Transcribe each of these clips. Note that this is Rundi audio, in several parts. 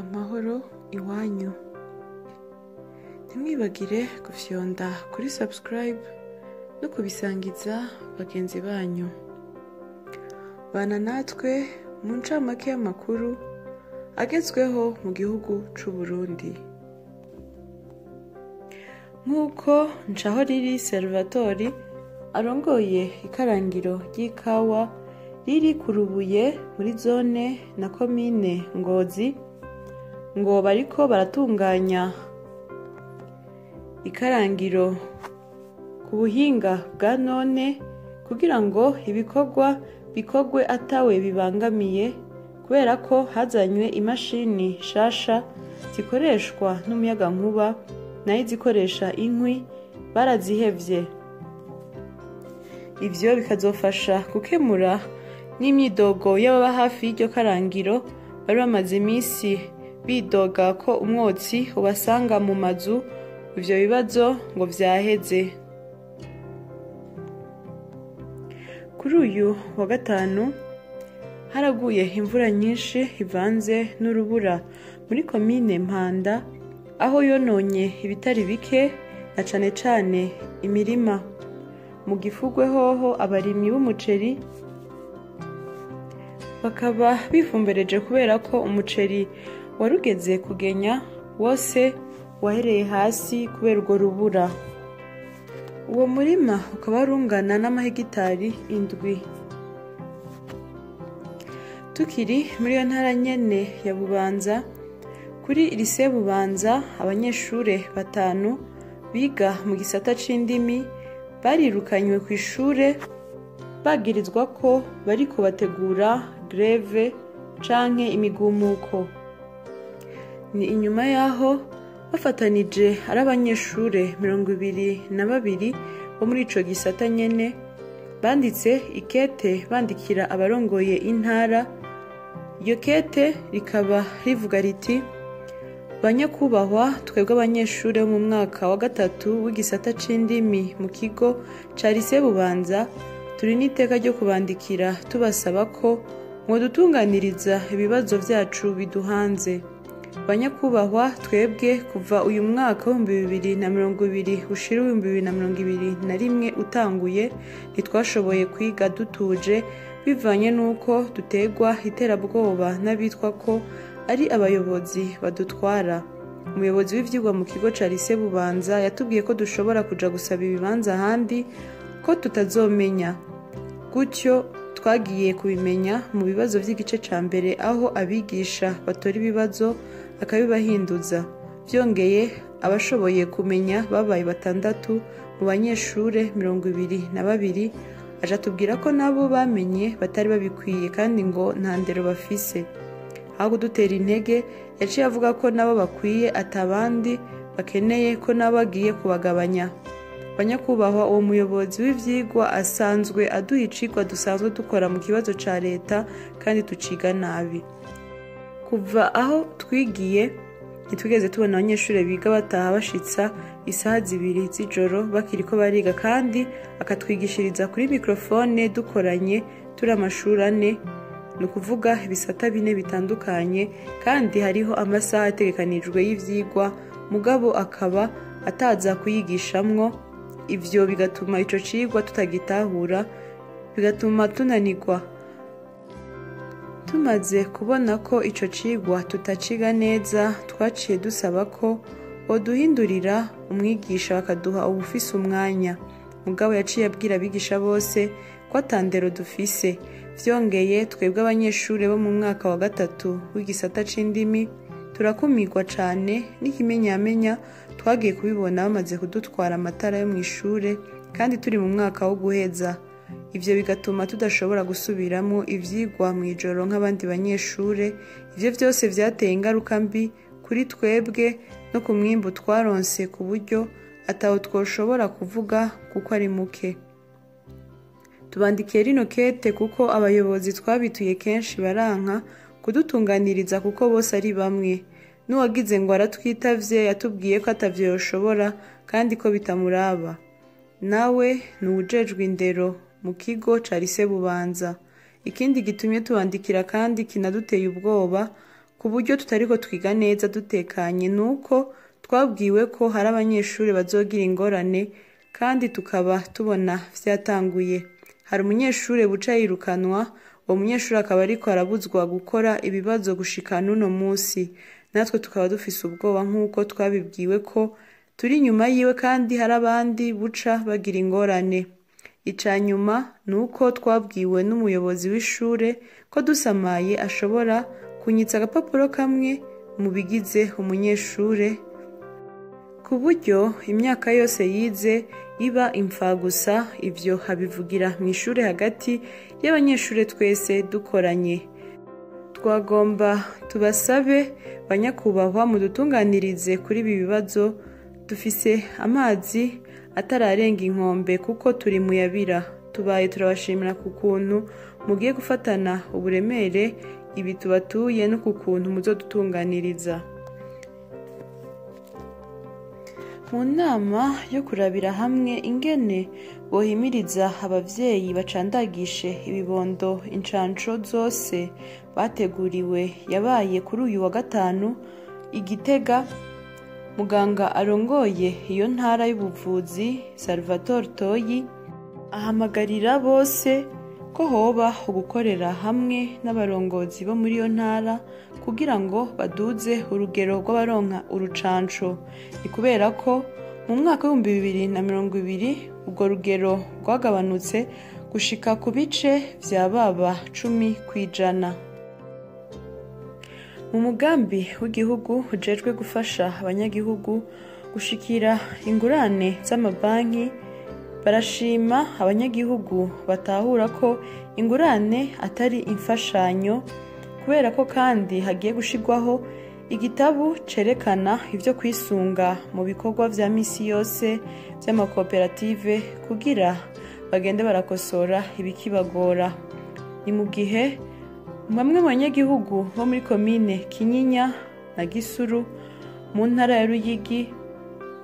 Amahoro iwanyu. Ntimwibagire gufyonda kuri subscribe no kubisangiza bagenzi banyu. Bana natwe mu ncamake y'amakuru agezweho mu gihugu c'u Burundi. Nk'uko Ncahoriri Salvatore arongoye ikarangiro ry'ikawa riri ku Rubuye muri zone na komine Ngozi, ngo bariko baratunganya ikarangiro ku buhinga bwa none kugira ngo ibikorwa bikorwe atawe bibangamiye, kubera ko hazanywe imashini shasha zikoreshwa n'umuyagankuba nayo izikoresha inkwi barazihevye. Ivyo bikazofasha gukemura n'imyidogo y'ababa hafi y'iryo karangiro bari bamaze imisi bidoga ko umwotsi ubasanga mu mazu. Ivyo bibazo ngo vyaheze. Kuri uyu wa gatanu haraguye imvura nyinshi ivanze n'urubura muri komine Mpanda, aho yononye ibitari bike na cane cane imirima. Mu Gifugwe hoho abarimyi b'umuceri bakaba bifumbereje kubera ko umuceri warugeze kugenya wose wahereye hasi kubera urwo rubura. Uwo murima ukaba warungana n'amahegitari 7. Tukiri muri iyo ntara nyene ya Bubanza, kuri lycée Bubanza abanyeshure 5 biga mu gisata c'indimi barirukanywe kw'ishure bagirizwa ko bariko bategura greve canke imigumuko. Ni inyuma yaho bafatanije ari abanyeshure 22 bo muri ico gisata nyene banditse ikete bandikira abarongoye intara. Iyo kete rikaba rivuga riti: Banyakubahwa, twebwe abanyeshure bo mu mwaka wa 3 w'igisata c'indimi mu kigo ca lycée Bubanza turi n'iteka ryo kubandikira tubasaba ko mwodutunganiriza ibibazo vyacu biduhanze. Banyakubahwa, twebwe kuva uyu mwaka 2020 ushira 2021 utanguye ntitwashoboye kwiga dutuje bivanye n'uko dutegwa iterabwoba n'abitwa ko ari abayobozi badutwara. Umuyobozi w'ivyigwa mu kigo ca lycée Bubanza yatubwiye ko dushobora kuja gusaba ibibanza ahandi ko tutazomenya. Gutyo twagiye kubimenya mu bibazo vy'igice ca mbere, aho abigisha batora ibibazo akabibahinduza. Vyongeye abashoboye kumenya babaye 6 mu banyeshure 22, aja tubwira ko nabo bamenye batari babikwiye kandi ngo nta ndero bafise. Aho kudutera intege yaciye avuga ko nabo bakwiye atabandi bakeneye, ko nabo bagiye kubagabanya. Banyakubahwa, uwo muyobozi w'ivyigwa asanzwe aduha icigwa dusanzwe dukora mu kibazo ca leta kandi tuciga nabi. Kuva aho twigiye ntitwigeze tubona abanyeshure biga bataha bashitsa isaha 2 z'ijoro bakiriko bariga, kandi akatwigishiriza kuri mikrofone dukoranye turi amashuri 4, ni ukuvuga ibisata 4 bitandukanye, kandi hariho amasaha ategekanijwe y'ivyigwa mugabo akaba ataza kuyigishamwo. Ivyo bigatuma ico cigwa tutagitahura, bigatuma tunanirwa. Tumaze kubona ko ico cigwa tutaciga neza, twaciye dusaba ko boduhindurira umwigisha bakaduha uwufise umwanya. Mugabo yaciye abwira abigisha bose ko atandero dufise. Vyongeye twebwe abanyeshure bo mu mwaka wa 3 w'igisata c'indimi turakumirwa cane n'ikimenyamenya twagiye kubibona bamaze kudutwara amatara yo mw'ishure kandi turi mu mwaka wo guheza. Ivyo bigatuma tudashobora gusubiramwo ivyigwa mw'ijoro nk'abandi banyeshure. Ivyo vyose vyateye ingaruka mbi kuri twebwe no ku mwimbu twaronse, ku buryo ataho twoshobora kuvuga kuko ari muke. Tubandikiye rino kete kuko abayobozi twabituye kenshi baranka kudutunganiriza kuko bose ari bamwe. N'uwagize ngo aratwitavye yatubwiye ko atavyo yoshobora kandi ko bitamuraba. Nawe ni uwujejwe indero mu kigo ca lycée Bubanza. Ikindi gitumye tubandikira kandi kinaduteye ubwoba, ku buryo tutariko twiga neza dutekanye nuko twabwiwe ko hari abanyeshuri bazogira ingorane kandi tukaba tubona vyatanguye. Hari umunyeshure buca yirukanwa, uwo munyeshure akaba ariko arabuzwa gukora ibibazo gushika n'uno musi. Natwe tukaba dufise ubwoba nk'uko twabibwiwe ko turi inyuma yiwe kandi hari abandi buca bagira ingorane. Ica nyuma ni uko twabwiwe n'umuyobozi w'ishure ko dusamaye ashobora kunyitsa agapapuro kamwe mu bigize umunyeshure, ku buryo imyaka yose yize iba imfagusa. Ivyo abivugira mw'ishure hagati y'abanyeshure twese dukoranye. Twagomba tubasabe banyakubahwa mudutunganirize kuri ibi bibazo. Dufise amazi atararenga inkombe kuko turi muyabira. Tubaye turabashimira ku kuntu mugiye gufatana uburemere ibi tubatuye no ku kuntu muzodutunganiriza. Mu nama yo kurabira hamwe ingene bohimiriza abavyeyi bacandagishe ibibondo incanco zose bateguriwe yabaye kuri uyu wa gatanu i Gitega, muganga arongoye iyo ntara y'ubuvuzi Salvatore Toyi ahamagarira bose ko hoba ugukorera hamwe n'abarongozi bo muri iyo ntara kugira ngo baduze urugero rw'abaronka urucanco. Ni kubera ko mu mwaka w'2020 urwo rugero rwagabanutse gushika ku bice vya baba 10%. Mu mugambi w'igihugu ujejwe gufasha abanyagihugu gushikira ingurane z'amabanki, barashima abanyagihugu batahura ko ingurane atari imfashanyo, kubera ko kandi hagiye gushirwaho igitabu cerekana ivyo kwisunga mu bikorwa vya misi yose vy'amakoperative kugira bagende barakosora ibikibagora. Ni mu gihe bamwe mu banyagihugu bo muri komine Kinyinya na Gisuru mu ntara ya Ruyigi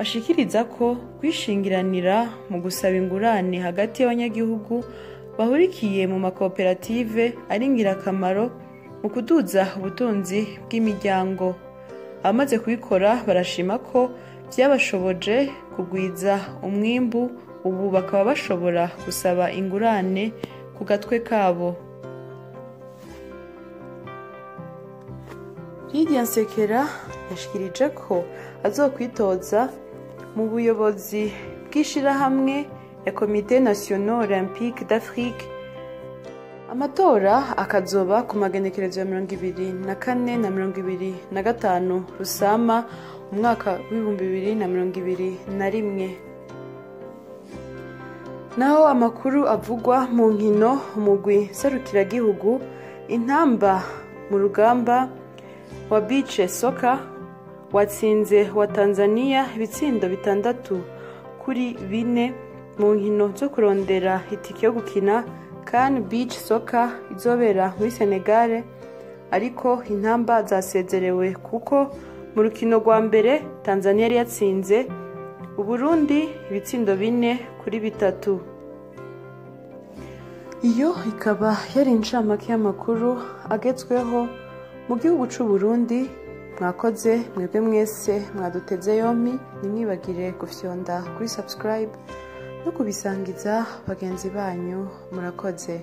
bashikiriza ko kwishingiranira mu gusaba ingurane hagati y'abanyagihugu bahurikiye mu makoperative ari ingirakamaro mu kuduza ubutunzi bw'imiryango. Abamaze kubikora barashima ko vyabashoboje kugwiza umwimbu, ubu bakaba bashobora gusaba ingurane ku gatwe kabo. Lydia Nsekera yashikirije ko azokwitoza mu buyobozi bw'ishirahamwe ya Comité National Olympique d'Afrique. Amatora akazoba ku magenekerezo ya 24 na 25 Rusama umwaka w'2021. Naho amakuru avugwa mu nkino, umugwi serukiragihugu intamba mu rugamba wa beach soccer watsinze wa Tanzania ibitsindo 6-4 mu nkino zo kurondera itike yo gukina CAN Beach Soccer izobera muri Senegal, ariko intamba zasezerewe kuko mu rukino rwa mbere Tanzania yari yatsinze Uburundi ibitsindo 4-3. Iyo ikaba yari incamake y'amakuru agezweho mu gihugu c'u Burundi. Mwakoze mwebwe mwese mwaduteze yompi, ntimwibagire gufyonda kuri subscribe no kubisangiza bagenzi banyu. Murakoze.